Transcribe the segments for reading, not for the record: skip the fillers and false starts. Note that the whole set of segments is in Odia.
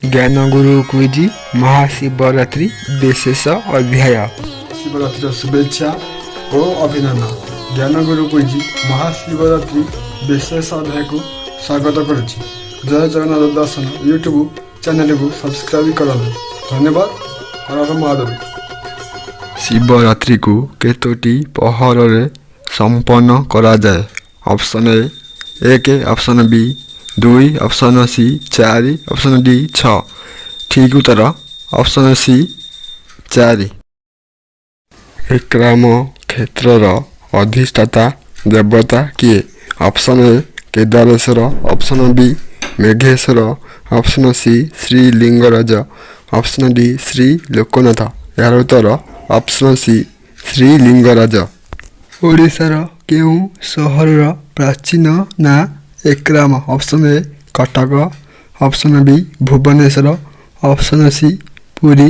ଜ୍ଞାନଗୁରୁ କୁଇଜ୍ ମହାଶିବରାତ୍ରି ବିଶେଷ ଅଧ୍ୟାୟ। ଶିବରାତ୍ରିର ଶୁଭେଚ୍ଛା ଓ ଅଭିନନ୍ଦନ। ଜ୍ଞାନଗୁରୁ କୁଇଜ୍ ମହାଶିବରାତ୍ରି ବିଶେଷ ଅଧ୍ୟାୟକୁ ସ୍ୱାଗତ କରୁଛି। ଜୟ ଜଗନ୍ନାଥ ଦର୍ଶନ ୟୁଟ୍ୟୁବ୍ ଚ୍ୟାନେଲକୁ ସବସ୍କ୍ରାଇବ୍ କରନ୍ତୁ। ଧନ୍ୟବାଦ। ହର ହର ମହାଦେବ। ଶିବରାତ୍ରିକୁ କେତୋଟି ପ୍ରହରରେ ସମ୍ପନ୍ନ କରାଯାଏ? ଅପସନ୍ ଏ 1, option B 2, option C 4, option D 6। ଠିକ୍ ଉତ୍ତର ଅପସନ୍ ସି 4। ଏକାମ୍ର କ୍ଷେତ୍ରର ଅଧିଷ୍ଠାତା ଦେବତା କିଏ? Option A Kedareswar, option B Megheswar, option C Shri Lingaraj, option D Shri Loknath. ଏହାର ଉତ୍ତର ଅପସନ୍ ସି ଶ୍ରୀ ଲିଙ୍ଗରାଜ। ଓଡ଼ିଶାର କେଉଁ ସହରର ପ୍ରାଚୀନ ନାଁ Ekram? Option A Cuttack, option B Bhubaneswar, option C Puri,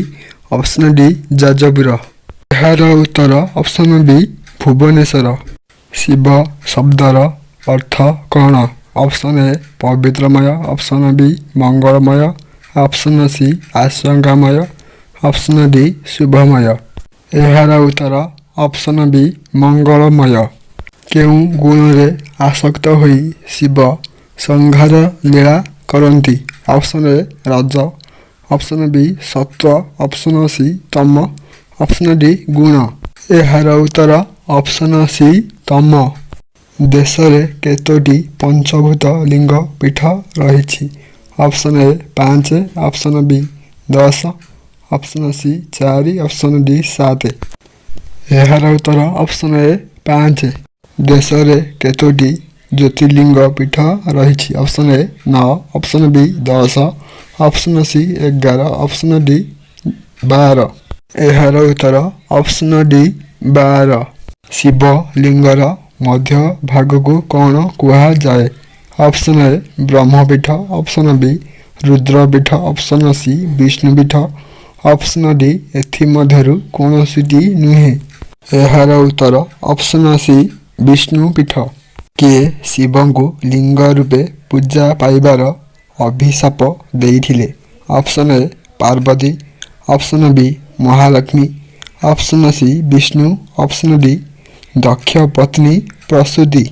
option D Jajpur. ଏହାର ଉତ୍ତର ଅପସନ୍ ବି ଭୁବନେଶ୍ୱର। ଶିବ ଶବ୍ଦର ଅର୍ଥ କ'ଣ? ଅପସନ୍ ଏ ପବିତ୍ରମୟ, ଅପସନ୍ ବି ମଙ୍ଗଳମୟ, ଅପସନ୍ ସି ଆଶଙ୍କାମୟ, ଅପସନ୍ ଡି ଶୁଭମୟ। ଏହାର ଉତ୍ତର ଅପସନ୍ ବି ମଙ୍ଗଳମୟ। କେଉଁ ଗୁଣରେ ଆସକ୍ତ ହୋଇ ଶିବ ସଂହାର ଲୀଳା କରନ୍ତି? ଅପସନ୍ ଏ ରଜ, ଅପସନ୍ ବି ସତ୍ତ୍ୱ, ଅପସନ୍ ସି ତମ, ଅପସନ୍ ଡି ଗୁଣ। ଏହାର ଉତ୍ତର ଅପସନ୍ ସି ତମ। ଦେଶରେ କେତୋଟି ପଞ୍ଚଭୂତ ଲିଙ୍ଗ ପୀଠ ରହିଛି? Option A 5, option B 10, option C 4, option D 7। ଏହାର ଉତ୍ତର ଅପସନ୍ ଏ 5। ଦେଶରେ କେତୋଟି ଜ୍ୟୋତିର୍ଲିଙ୍ଗ ପୀଠ ରହିଛି? Option A 9, option B 10, option C 11, option D 12। ଏହାର ଉତ୍ତର ଅପସନ୍ ଡି 12। ଶିବଲିଙ୍ଗର ମଧ୍ୟ ଭାଗକୁ କ'ଣ କୁହାଯାଏ? ଅପସନ୍ ଏ ବ୍ରହ୍ମପୀଠ, ଅପସନ୍ ବି ରୁଦ୍ରପୀଠ, ଅପସନ୍ ସି ବିଷ୍ଣୁପୀଠ, ଅପସନ୍ ଡି ଏଥିମଧ୍ୟରୁ କୌଣସିଟି ନୁହେଁ। ଏହାର ଉତ୍ତର ଅପସନ୍ ସି ବିଷ୍ଣୁପୀଠ। କିଏ ଶିବଙ୍କୁ ଲିଙ୍ଗ ରୂପେ ପୂଜା ପାଇବାର ଅଭିଶାପ ଦେଇଥିଲେ? Option A Parvati, option B Mahalakshmi, option C Vishnu, option D Daksha ପତ୍ନୀ ପ୍ରସୂତି।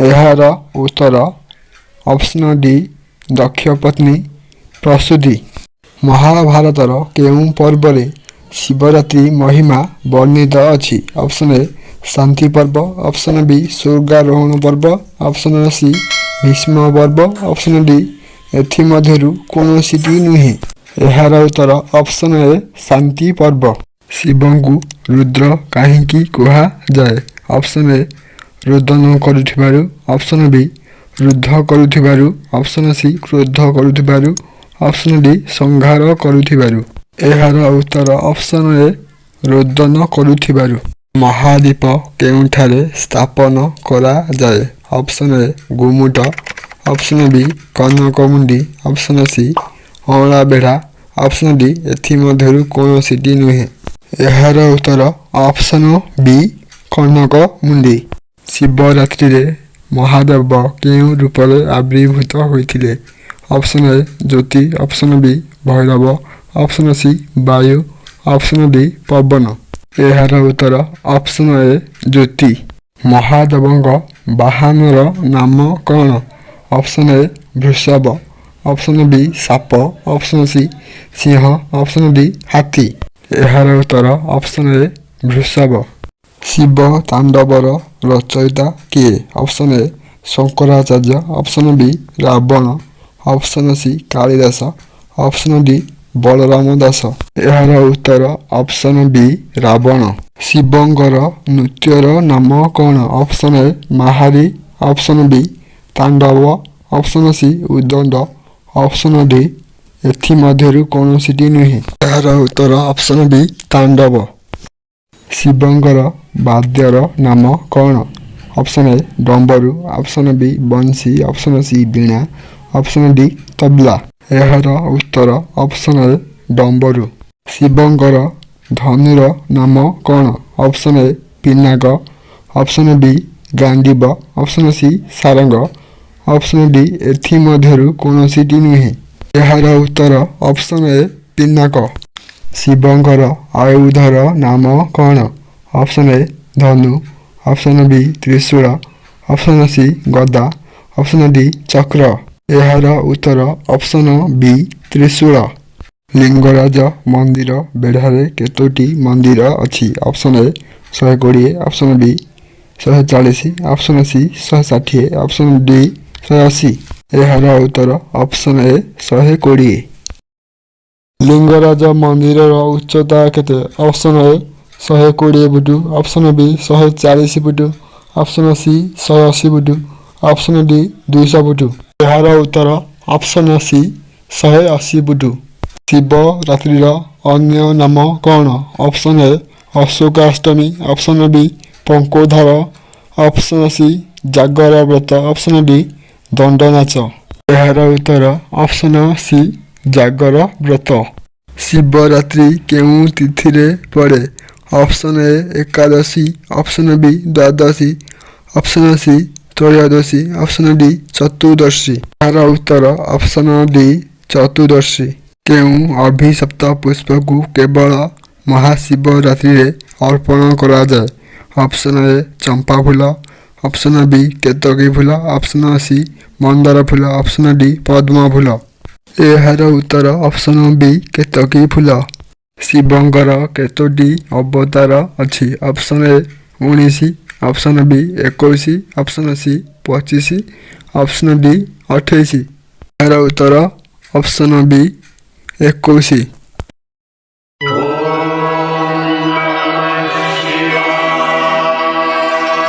ଏହାର ଉତ୍ତର ଅପସନ୍ ଡି ଦକ୍ଷ ପତ୍ନୀ ପ୍ରସୂତି। ମହାଭାରତର କେଉଁ ପର୍ବରେ ଶିବରାତ୍ରି ମହିମା ବର୍ଣ୍ଣିତ ଅଛି? ଅପସନ୍ ଏ ଶାନ୍ତି ପର୍ବ, ଅପସନ୍ ବି ସ୍ୱର୍ଗାରୋହଣ ପର୍ବ, ଅପସନ୍ ସି ଭୀଷ୍ମ ପର୍ବ, ଅପସନ୍ ଡି ଏଥିମଧ୍ୟରୁ କୌଣସିଟି ନୁହେଁ। ଏହାର ଉତ୍ତର ଅପସନ୍ ଏ ଶାନ୍ତି ପର୍ବ। ଶିବଙ୍କୁ ରୁଦ୍ର କାହିଁକି କୁହାଯାଏ? ଅପସନ୍ ଏ ରୋଦନ କରୁଥିବାରୁ, ଅପସନ୍ ବି ରୁଦ୍ଧ କରୁଥିବାରୁ, ଅପସନ୍ ସି କ୍ରୋଧ କରୁଥିବାରୁ, ଅପସନ୍ ଡି ସଂହାର କରୁଥିବାରୁ। ଏହାର ଉତ୍ତର ଅପସନ୍ ଏ ରୋଦନ କରୁଥିବାରୁ। ମହାଦୀପ କେଉଁଠାରେ ସ୍ଥାପନ କରାଯାଏ? ଅପସନ୍ ଏ ଗୁମୁଟ, ଅପସନ୍ ବି କନକମୁଣ୍ଡି, ଅପସନ୍ ସି ଅଁଳାବେଢ଼ା, ଅପସନ୍ ଡି ଏଥିମଧ୍ୟରୁ କୌଣସିଟି ନୁହେଁ। ଏହାର ଉତ୍ତର ଅପସନ୍ ବି କନକମୁଣ୍ଡି। ଶିବରାତ୍ରିରେ ମହାଦେବ କେଉଁ ରୂପରେ ଆବିର୍ଭୂତ ହୋଇଥିଲେ? Option A Jyoti, option B Bhairav, option C ବାୟୁ, ଅପସନ୍ ଡି ପବନ। ଏହାର ଉତ୍ତର ଅପସନ୍ ଏ ଜ୍ୟୋତି। ମହାଦେବଙ୍କ ବାହନର ନାମ କ'ଣ? ଅପସନ୍ ଏ ବୃଷଭ, ଅପସନ୍ ବି ସାପ, ଅପସନ୍ ସି ସିଂହ, ଅପସନ୍ ଡି ହାତୀ। ଏହାର ଉତ୍ତର ଅପସନ୍ ଏ ବୃଷଭ। ଶିବ ତାଣ୍ଡବର ରଚୟିତା କିଏ? Option A Shankaracharya, option B Ravana, option C Kalidas, option D Balaram Das. ଏହାର ଉତ୍ତର ଅପସନ୍ ବି ରାବଣ। ଶିବଙ୍କର ନୃତ୍ୟର ନାମ କ'ଣ? ଅପସନ୍ ଏ ମାହାରୀ, ଅପସନ୍ ବି ତାଣ୍ଡବ, ଅପସନ୍ ସି ଉଦଣ୍ଡ, ଅପସନ୍ ଡି ଏଥିମଧ୍ୟରୁ କୌଣସିଟି ନୁହେଁ। ଏହାର ଉତ୍ତର ଅପସନ୍ ବି ତାଣ୍ଡବ। ଶିବଙ୍କର ବାଦ୍ୟର ନାମ କ'ଣ? Option A Dambaru, option B ବଂଶୀ, ଅପସନ୍ ସି ବୀଣା, ଅପସନ୍ ଡି ତବଲା। ଏହାର ଉତ୍ତର ଅପସନ୍ ଏ ଡମ୍ବରୁ। ଶିବଙ୍କର ଧନୁର ନାମ କ'ଣ? ଅପସନ୍ ଏ ପିନାକ, ଅପସନ୍ ବି ଗାଣ୍ଡିବ, ଅପସନ୍ ସି ସାରଙ୍ଗ, ଅପସନ୍ ଡି ଏଥିମଧ୍ୟରୁ କୌଣସିଟି ନୁହେଁ। ଏହାର ଉତ୍ତର ଅପସନ୍ ଏ ପିନାକ। ଶିବଙ୍କର ଆୟୁଧର ନାମ କ'ଣ? ଅପସନ୍ ଏ ଧନୁ, ଅପସନ୍ ବି ତ୍ରିଶୂଳ, ଅପସନ୍ ସି ଗଦା, ଅପସନ୍ ଡି ଚକ୍ର। ଏହାର ଉତ୍ତର ଅପସନ୍ ବି ତ୍ରିଶୂଳ। ଲିଙ୍ଗରାଜ ମନ୍ଦିର ବେଢ଼ାରେ କେତୋଟି ମନ୍ଦିର ଅଛି? Option A 120, option B 140, option C 160, option D 180। ଏହାର ଉତ୍ତର ଅପସନ୍ ଏ 120। ଲିଙ୍ଗରାଜ ମନ୍ଦିରର ଉଚ୍ଚତା କେତେ? Option A 120 foot, option B 140 foot, option C 180 foot, option D 200 foot. ଏହାର ଉତ୍ତର ଅପସନ୍ ସି 180 ଫୁଟ। ଶିବରାତ୍ରିର ଅନ୍ୟ ନାମ କ'ଣ? Option A Ashokashtami, option B ପଙ୍କୋଦ୍ଧାର, ଅପସନ୍ ସି ଜାଗର ବ୍ରତ, ଅପସନ୍ ଡି ଦଣ୍ଡନାଚ। ଏହାର ଉତ୍ତର ଅପସନ୍ ସି ଜାଗର ବ୍ରତ। ଶିବରାତ୍ରି କେଉଁ ତିଥିରେ ପଡ଼େ? ଅପସନ୍ ଏ ଏକାଦଶୀ, ଅପସନ୍ ବି ଦ୍ୱାଦଶୀ, ଅପସନ୍ ସି ତ୍ରୟୋଦଶୀ, ଅପସନ୍ ଡି ଚତୁର୍ଦ୍ଦଶୀ। ଏହାର ଉତ୍ତର ଅପସନ୍ ଡି ଚତୁର୍ଦ୍ଦଶୀ। କେଉଁ ଅଭିଶପ୍ତ ପୁଷ୍ପକୁ କେବଳ ମହାଶିବରାତ୍ରିରେ ଅର୍ପଣ କରାଯାଏ? ଅପସନ୍ ଏ ଚମ୍ପା ଫୁଲ, ଅପସନ୍ ବି କେତକୀ ଫୁଲ, ଅପସନ୍ ସି ମନ୍ଦାର ଫୁଲ, ଅପସନ୍ ଡି ପଦ୍ମ ଫୁଲ। ଏହାର ଉତ୍ତର ଅପସନ୍ ବି କେତକୀ ଫୁଲ। ଶିବଙ୍କର କେତୋଟି ଅବତାର ଅଛି? Option A 19, option B 21, option C 25, option D 28। ଏହାର ଉତ୍ତର ଅପସନ୍ ବି 21।